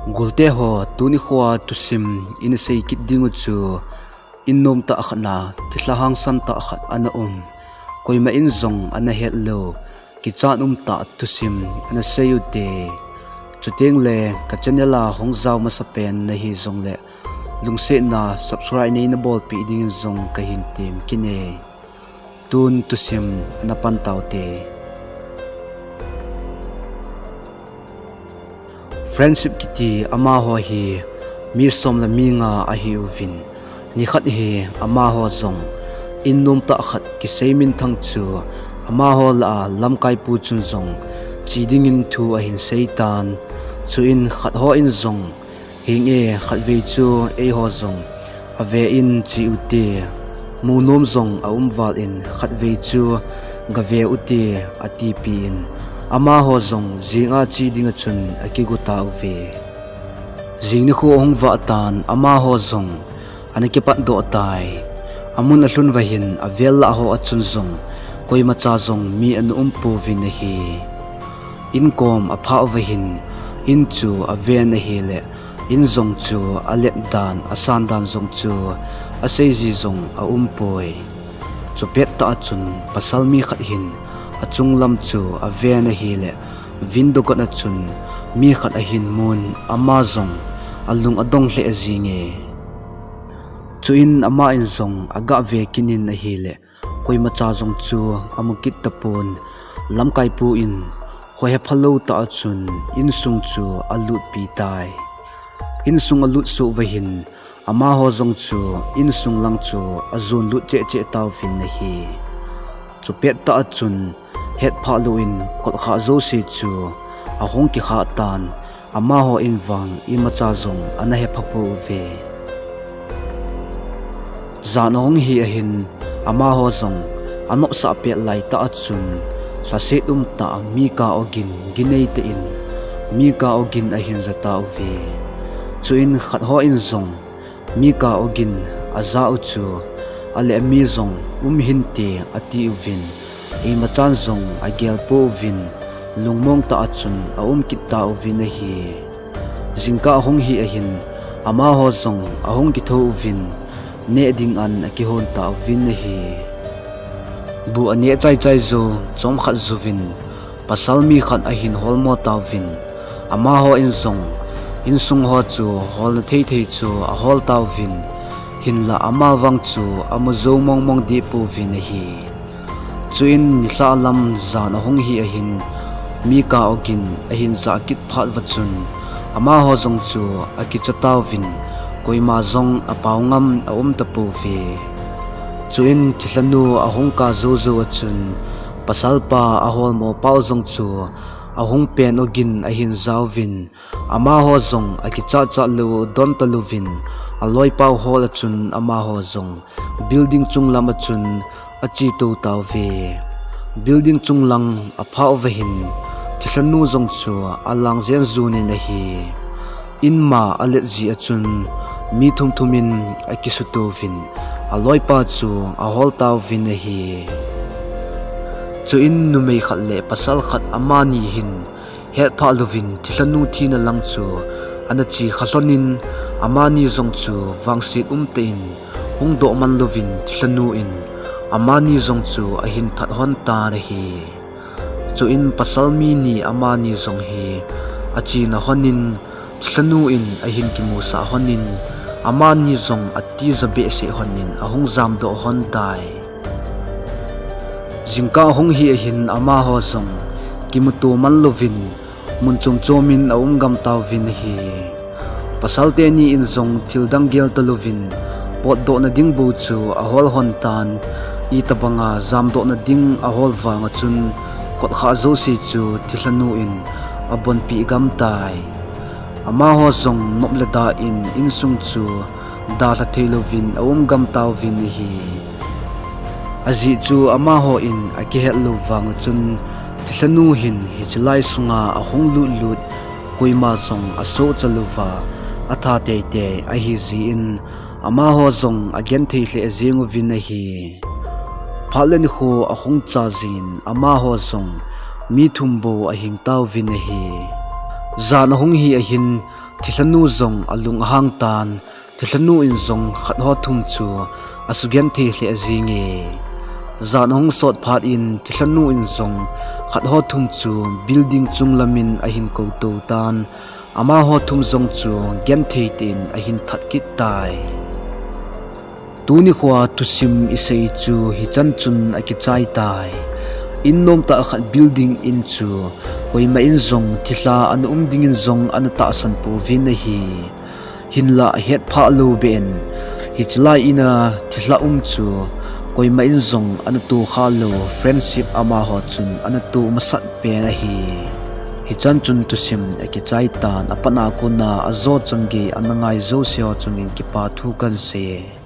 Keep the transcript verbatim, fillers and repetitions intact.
Golte ho, tuni khoa thusim ina sei kit ding u chu, in nom tah khat na thilha hangsan tah khat ana um. Koima in jong ana het lou, kichat um tah thusim ana sei u te. Chuteng le ka channel a hung jao masapen na hi jong le, lungsetna subscribe nei na bolpeh dingin jong ka hin tem kit e. Tun thusim ana pan tau te. Friendship kiti amaho hi mi som le mi nga ahi uvin, nikhat hi amaho jong in nom tah khat kisei minthang chu amaho lah a lamkai pu chun jong che dingin thu ahin sei tan. Chuin khat ho in jong, "Henge, khatvei chu eiho jong ave in che u te, mu nom jong a um val in khatvei chu gave u te," ati pi in, amaho jong jing a che ding a chun akigo tau ve. Jing nikho ahung vah tan, amaho jong ana kipat doh tai. Amun alhun uva hin avel lah ho a chun jong koima cha jong mi ana um pouvin ahi. In kom aphah uva hin in chu aven ahile, in jong chu alet dan, asan dan jong chu asei ji jong a um poi. Chupet tah a chun pasal mi khat hin achung lam chu aven ahile, window kot a chun mi khat ahin mun, ama jong alung adong lheh jing e. Chuin ama in jong aga ve kit in ahile, koima cha jong chu amu kit tapon, lamkai pu in khohepha lou tah a chun insung chu alut pi tai. Insung alut suh uva hin, amaho jong chu insung lang chu ajon lut cheh cheh tauvin ahi. Chupet tah a chun hetphah lou in kolkhah jouse chu ahung kikhah tan, amaho in vang imacha jong ana hepha pouve. Jan ahung hi ahin, amaho jong anopsah pet lai tah a chun lhaset um tah mi kah ogin ginei tah in mi kah ogin ahin ja tauve. Chuin khat ho in jong mi kah ogin aja u chu, ale mi jong um hinte ati uvin, eimachan jong agel pouvin, lungmong tah a chun aum kit tauvin ahi. Jingkah ahung hi ahin, amaho jong ahung kithou uvin, neh ding an akihon tauvin ahi. Bu aneh chai chai jou, chomkhat jouvin, pasal mi khat ahin holmo tauvin, amaho in jong insung ho chu holna thei thei chu ahol tauvin, hinlah ama vang chu amu jou mong mong deh pouvin ahi. Chuin nilhah lam jan ahung hi ahin, mi kah ogin ahin jah kit phat uva chun, amaho jong chu akicha tauvin, koima jong apao ngam aum tapouve. Chuin thilhanu ahung kah jou jou a chun, pasalpa aholmo pau jong chu ahung pen ogin ahin jauvin, amaho jong akichat chat lou don talouvin, aloipau hol a chun amaho jong building chunglam a chun ache tou tauve. Building chunglang aphah uva hin, thilhanu jong chu alang jen jun in ahi. Inma alet ji a chun mi thum thum in akisutouvin, aloipa chu ahol tauvin ahi. Chuin numei khat le pasal khat amani hin hetphah louvin thilhanu thina lang chu ana che kha lhon in, amani jong chu vangset umtah in hung doh man louvin thilhanu in amani jong chu ahin that lhon tan ahi. Chuin pasal mi ni amani jong hi achena lhon in, thilhanu in ahin kimusah lhon in, amani jong atija behseh lhon in ahung jamdoh lhon tai. Jingkah ahung hi ahin, amaho jong kimuto man louvin, mun chom chom in aum gam tauvin ahi. Pasal teni in jong thildang gel talouvin, potdohna ding bou chu ahol lhon tan, itobanga jamdohna ding ahol vang a chun, kotkhah jouse chu thilhanu in abonpeh gam tai. Amaho jong nop le da in insung chu dalha thei louvin aum gam tauvin ahi. Ajeh chu amaho in akihet lou vang a chun, thilhanu hin hiche lai sunga ahung lut lut, koima jong asohcha louva, atha tei tei ahi jeh in, amaho jong agenthei lheh jeng uvin ahi. Phat le nikho ahung cha jin, amaho jong mi thum bou ahing tauvin ahi. Jan ahung hi ahin, Thilhanu jong alung ahang tan, thilhanu in jong khat ho thum chu asugenthei lheh jenge. Jan ahung sot phat in thilhanu in jong khat ho thum chu building chung lamin ahin koutou tan, amaho thum jong chu genthei tah in ahin that kit tai. Tuni khoa thusim isei chu hichan chun akichai tai. In nomtah khat building in chu koima in jong thilha ana um dingin jong ana tahsan pouvin ahi. Hinlah hetphah lou beh in, hiche lai ina thilha um chu koima in jong ana tokha lou, friendship amaho chun ana toh masat pen ahi. Hichan chun thusim akichai tan, apatna kona ajo chan gei ana ngai jouse ho chungin kipa thu kahin sei e.